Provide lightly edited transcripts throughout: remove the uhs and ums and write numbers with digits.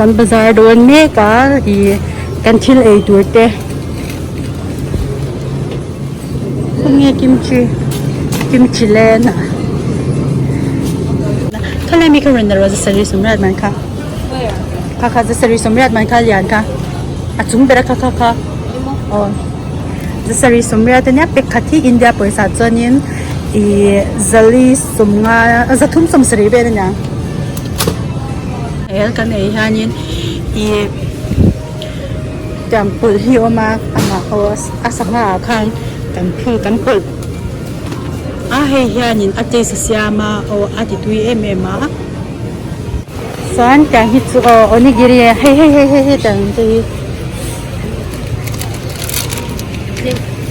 Kan bazar dawn mek a ih kan thil ei tur te khawnge kimchi kimchi len a khalai mi kha rawn la rawh zasarih sawmriat man kha kha kha zasarih sawmriat man kha lian kha a chung ber a kha kha kha aw zasarih sawmriat ania pek khat hi India pawisa chuanin ih zali sawmnga zathum sawmsarih vel ania. Hel kan ei hianin ih tiang pawlh hi a awm a amah aw a sangha ah khan kan phul kan pawlh a hei hianin a taste a siam a aw a ti tui em em a chuan tiang hi chu aw onigiri hei hei hei hei tiang te hi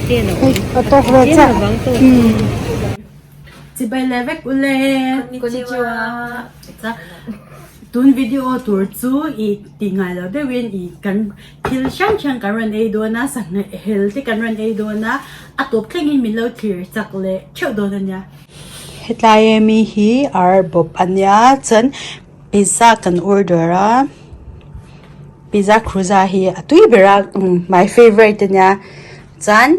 hei a tawk ve chiah umm. Chibai leh vek ule. Konnichiwa. Tun video tur chu i tih ngai lo deuhin i kan thil hrang hrang kan rawn ei dawn a, sangha hel te kan rawn ei dawn a, a tawp thlengin min lo thlir chak leh theuh dawn a nia. Hetlai ami hi ar bawp a nia chuan pizza kan order a, pizza kruza hi a tui ber a my favourite a nia chuan.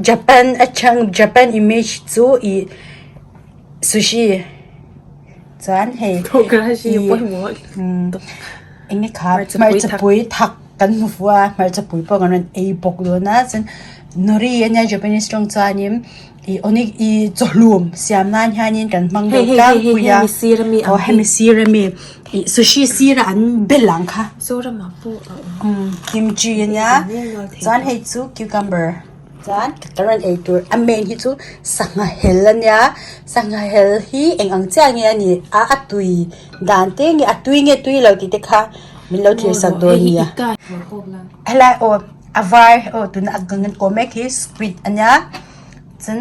Japan atang Japan image chu ih sushi chuan hei ih eng nge kha hmarchapui thak kan hmu fuh a hmarchapui pawh kan rawn ei bawk dawn a chuan nori ania Japanese tawng chuanin ih ih chawhlum siam nan hianin kan hmang deuh tlangpui a aw hemi sir ami ih sushi sira an bel ang kha kimchi ania chuan hei chu cucumber. Chuan ka rawn ei tur a main hi chu sangha hel a nia sangha hel hi eng ang chiah nge a nih a a tui dan te nge a tui nge tui lo tih te kha min lo thlir sak dawn nia helai aw a var aw tuna a gang an kawh mek hi squid a nia chuan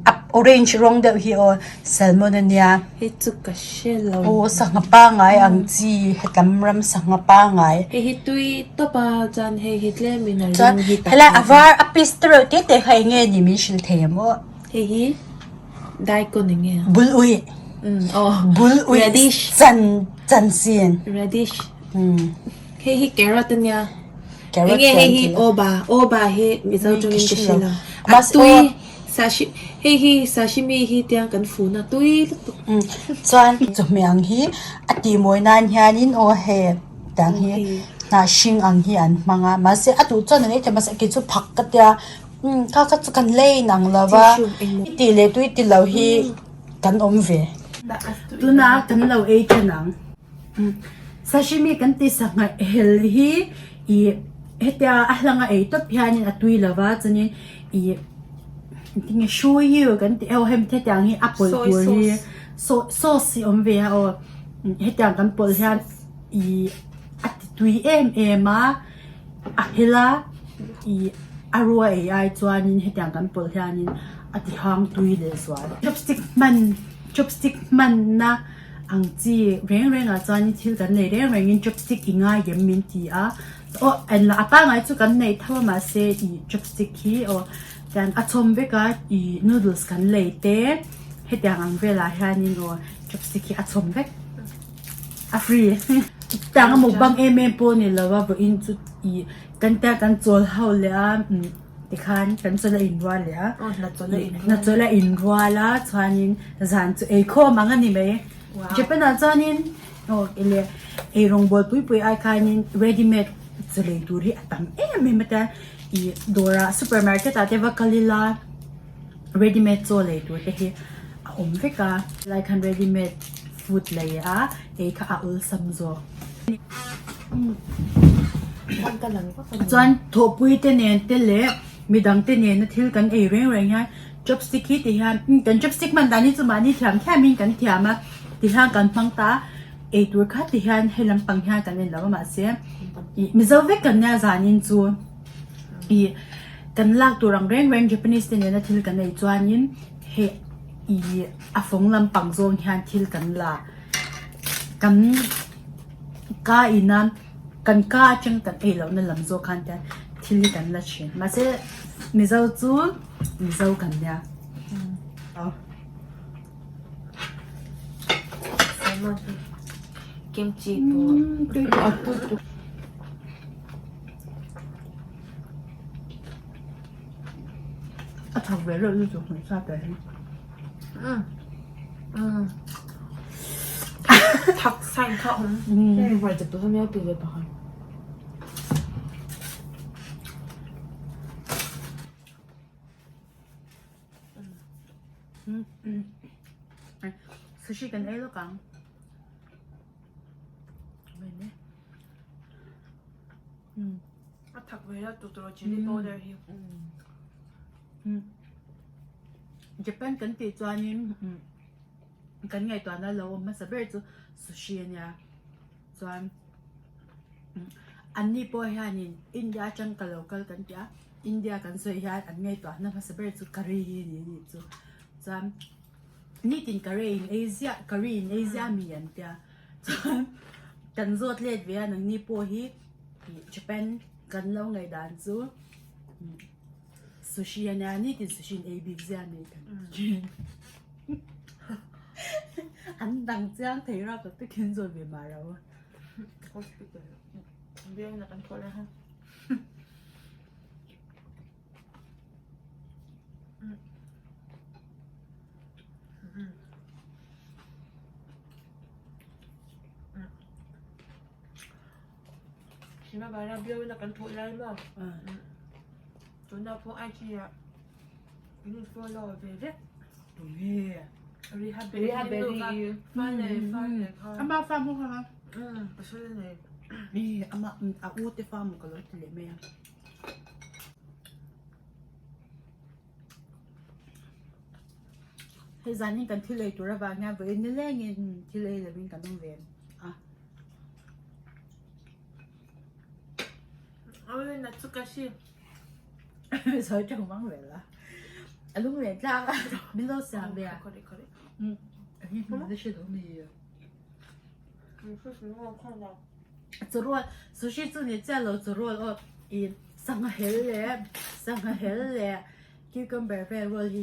a orange rawng deuh hi aw salmon a nia. Hei chu ka hre lo. Aw sangha pangai ang chi hetlam ram sangha pangai. Hei hi tui tawp a chuan hei hi tlem in a Chuan ring hi tak helai a var a piece te reuh te te kha eng nge ni min hrilh thei ang aw. Hei hi daikon eng nge a? Bul uih. Um aw. Bul uih Radish. chan chan sin. Radish. Um. Hei hi carrot ania. Carrot Eng nge hei hi siam thei. oba oba hi mizo tawngin ka hre lo. A Mas tui. aw. Sashi hei hi sashimi hi tiang kan fun a tui lutuk. Chuan chawhmeh ang hi a tih mawi nan hianin aw hei tiang hi hnah hring ang hi an hmang a mahse a duh chuan an ei thei mahse kei chu phak ka tia umm kha kha chu kan lei inang lo va tih leh tui ti lo hi kan awm ve. Tuna kan lo ei then ang. Sashimi kan tih sangha hel hi ih hetia a hlanga ei tawp hianin a tui lo va chuanin ih tinge shoyu kan tih ho hemi hetiang hi a pawlh tur hi sauce hi awm ve a aw hetiang kan pawlh hian ih a ti tui em em a a hel a ih a rua ei ai chuanin hetiang kan pawlh hianin a ti hang tui leh zual chopstick hman chopstick hmanna. Ang chi reng reng ah chuan thil kan nei reng reng in chopstick i ngai em min ti a aw en lah a pangai chu kan nei tho a mahse ih chopstick hi aw tian a chhawm vek a ih noodles kan lei te hetiang ang velah hianin aw chopstick hi a chhawm vek a free tiang a mukbang em em pawh a ni lo a vawiin chu ih kan tia kan chawl ho leh a umm. Tikhan kan chawl a inrual leh a, hna chawl a inrual a chuanin zan chu ei khawm ang a ni mai. Japan ah chuanin aw ele ei rawngbawl pui pui ai khanin ready made chaw lei tur hi a tam em em a tia ih dawrah supermarket ah te va kal ila ready made chaw lei tur te hi a awm vek a lai khan ready made food lei a ei kha a awlsam zawk. Chuan thawhpui te nen te leh midang te nena thil kan ei reng reng hian chopstick hi ti hian kan chopstick hman dan hi chu mahni thiam thiam in kan thiam a ti hian kan hmang ta a ei tur kha ti hian he lampang hian kan en lo a mahse ih mizo vek kan nia zanin chu ih kan lak tur ang reng reng Japanese te nena thil kan ei chuanin hei ih a fawng lampang zawng hian thil kan la kan. Ka ina kan ka atang kan ei lohna lam zawk khan te thil hi kan la thin mahse mizo chu mizo kan nia aw. Kimchi pawh. A thak ve reuh lutuk hmeichhia te hi. Thak sign kha awm. Sushi kan ei lawk ang. A thak ve reuh tuk tawh chilli powder hi. Japan kan tih chuanin kan ngaihtuahna lo awm hmasa ber chu sushi a nia chuan anni pawh hianin India atang ka lo kal kan ti a India kan sawi hian an ngaihtuahna hmasa ber chu curry hi a ni a nih chu chuan nitin curry in ei ziah curry in ei ziah mi an tia chuan kan zawt let ve a nangni pawh hi Japan kan lo ngaihdan chu. Sushi a nia nitin sushi in ei bik zia nei kan ti thin. An dang chiang thei rap tak takin zawn ve mah ro. Hospital bialna kan thawh leh ha. Himabara bialna kan thawh lai maw? Tuna pawh IG ah in follow ve vek. Tunge? Rihaberry i. Ama farm ho kha. Pasal a nei. Ni ama a u te farm ka lo ti leh mai a. Hei zanin kan thil ei tur avang hian vawiin nilengin thil ei lovin kan awm ve a. Awi na chu ka hri. Sawi tang mang vel a. A lung leh tlak a min lo siam ve a. Kore kore. Hi hmun na hre lo mi. Chawrawl sushi chu ni chiah lo chawrawl aw i sangha hel leh sangha hel leh cucumber vel roll hi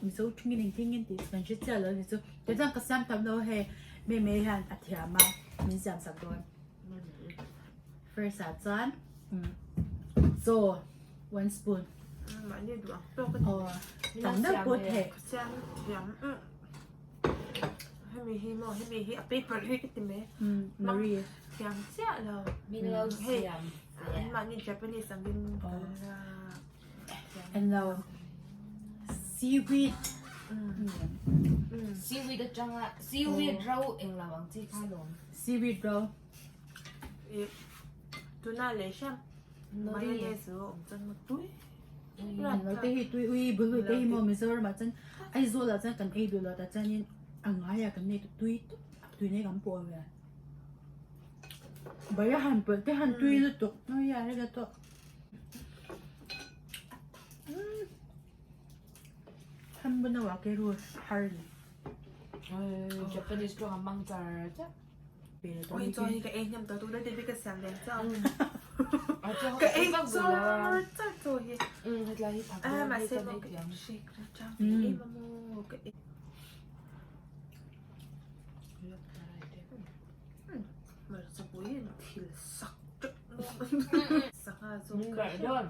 mizo thingin engtin nge tih kan hre chiah lo ni chu kei chuan ka siam tam lo hei mei mei hian a thiam a min siam sak dawn. First ah chuan chaw one spoon. Mahni duh ang tawk a Aw tam deuh pawh theih. Ka siam thiam hemi hi maw hemi hi a paper hi ka ti mai. Marie. Thiam chiah lo. Min lo siam. An mahni Japanese angin ka la. En lo seaweed. Seaweed atanga seaweed ro englo ang chi kha lawm. Seaweed ro. Tuna leh hriam mayonnaise ro awm chuan maw tui. Lo te hi tui ui bulu te hi maw Mizoram ah chuan Aizawl ah chuan kan ei duh lo tah chuanin a ngai ah kan nei tui tawp a tui nei kan pawh ve. Bai a han pawlh te han tui lutuk ui a rega tawh. Hambuna wa ke ru har ni. Japanese tawng a mang char char. Ui chaw hi ka ei hnem tawh tuna te ka siam lem chauh. Ka ei char char chaw hi. Ah mahse maw ka shake na chang ka ei maw ka ei. Hmarcha pui in thil sak teuh Sangha zawk ka hria.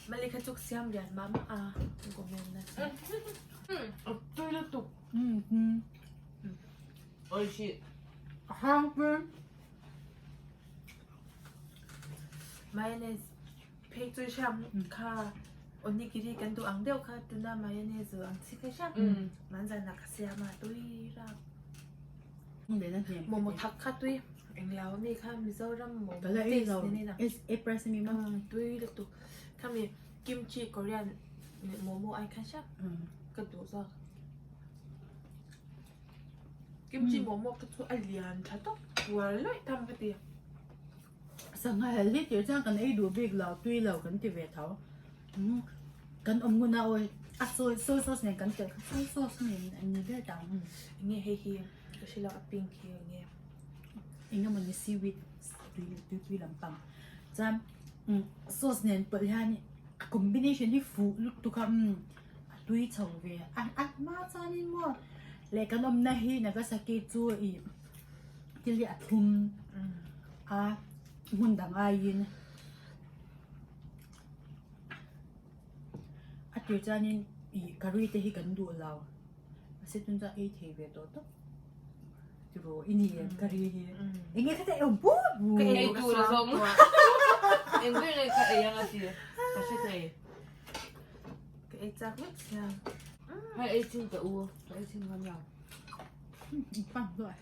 Mali kha chu ka siam lian mah mah a comment na chu. Tui lutuk. Mayonnaise phei chu hriam kha onigiri kan duh ang deuh kha tuna mayonnaise ang chi kha hriam manzana ka siam a tui rap momo thak kha tui englo ami kha Mizoram momo taste ni na tui lutuk khami kimchi Korean momo ai kha hriam ka duh zawk. Kimchi momo te chu a lian tha tawp puar lawih tham ka ti. Sangha hel hi tir chuan kan ei duh bik lo tui lo kan ti ve tho. Kan awm ngun a awi a soy soy sauce nen kan telh kha soy sauce nen an ni ber ta ang. Enge hei hi ka hre lo a pink hi enge. Enge mawni seaweed tui tui tui lampang chuan sauce nen pawlh hian a combination hi fuh lutuk a. A tui chho ve a a hma chuanin maw leh kan awmna hi Nagasaki chu ih. thil hi a thlum a hmun dang aiin a tir chuanin ih curry te hi kan duh lo mahse tun chuan ei thei ve tawh tawp tiraw i ni em curry hi eng nge khatia ei awm pur pur Ka ei Ei tur a zawng. Eng ber nge ka ei ang a ti ka hre thei. Ka ei chak vek sia. Hei ei chin teh u ka ei chin ngam lo. Pan hluai.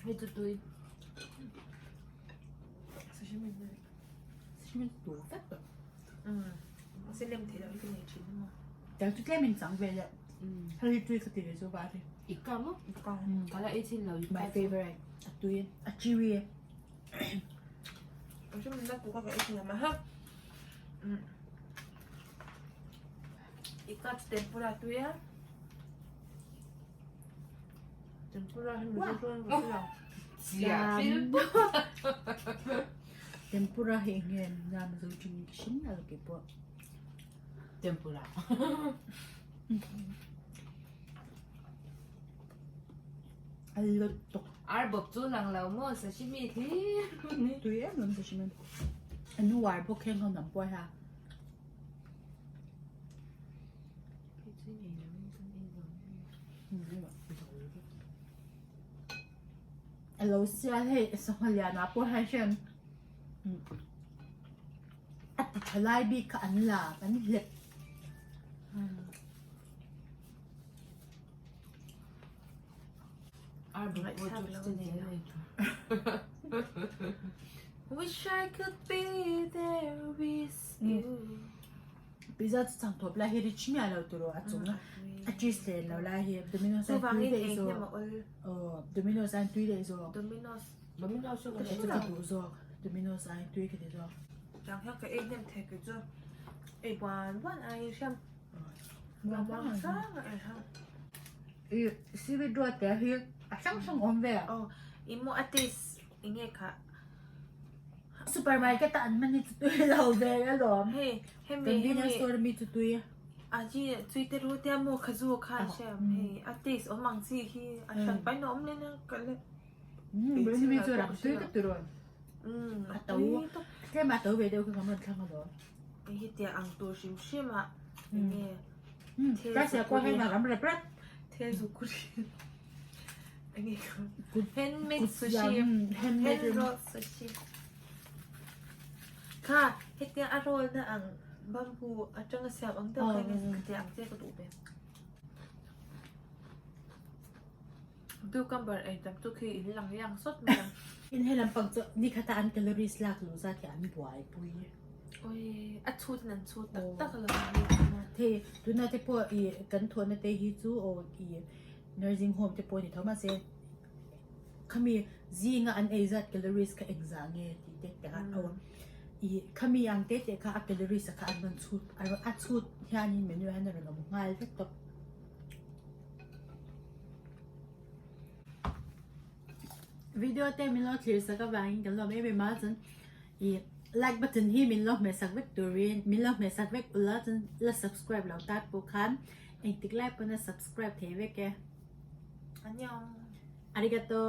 Hei chu tui. Sashimi na. Sashimi tur vek tawh. Mahse lem theih loh hi ka nei thin emaw. Tiang chu tlem in chang ve leh. Hei hi tui ka ti ve chu va hi. I ka maw? Ka. Ka la ei chin lo i ka. My favorite. A tui. A chewy. Sashimi na ku ka ka ei chin lo ha. I ka chu tempura tui a. Tempura hi mizo chuan ka hre lo. Tempura hi eng nge na mizo thin ka hre miah lo keipawh. Tempura. A lutuk. Ar bawp chu lang lo maw sashimi thlir. Tui em em sashimi. A nuar bawk hian ka nam pawh a. A lo sial hei sangha lian ah pawh hian hriat a ti tha lai bik kha an la an hlep. Wish I could be there with you. Pizza chu chang thawp lai hi rich miah lo tur aw a chung a cheese len lo lai hi Domino's an tui daih zawk aw Domino's an tui daih zawk Domino's Domino's chu ka chu ka duh zawk Domino's ai tui ka ti zawk Chang hian ka ei hnem thei kei chu ei buan buan ai hriam buan buan sang a ei hang I seaweed ruat te hi a hrang hrang awm ve aw i maw a taste enge kha Supermarket a an hman hi chu tui lo ve alawm. Hei, hemi, Convenience hemi. store ami chu tui. A chi chui te ru tia maw khazu kha an hre ang hei. A taste awm ang chi hi a hran pai na awm le na ka le. Um, hemi chu ram tui tak tiraw. Um, a to. Tlem a to ve deuh kha kan rawn thlang alawm. Hei hi tia ang tur hrim hrim a. Enge. Um, ka sia pawh hei ram rep rep. Thil zukuri. Handmade sushi hand roll sushi kha hetia a roll na ang bamboo atanga siam ang deuh kha nge khatiang ang che ka duh ve cucumber ei tam chu khi in lang yang sawt mai ang. In he lampang chu nikhata an calories lak luh zat hi an buaipui. Oi a chhut in an chhut tak tak lo Thei tuna te pawh i kan thawhna te hi chu aw i Nursing home te pawh a ni tho mahse khami zinga an ei zat calories kha engzah nge tih te te kha a awm. Ih khami ang te te kha a calories a kha an rawn chhut a chhut hianin menu ah hian a rawn awm nghal vek tawp. Video te min lo thlir sak avangin kan lawm em em a chuan ih like button hi min lo hmeh sak vek turin min lo hmeh sak vek ula chuan la subscribe lo tan pawh khan Engtik lai pawn a subscribe thei vek e. Annyeong. Arigato.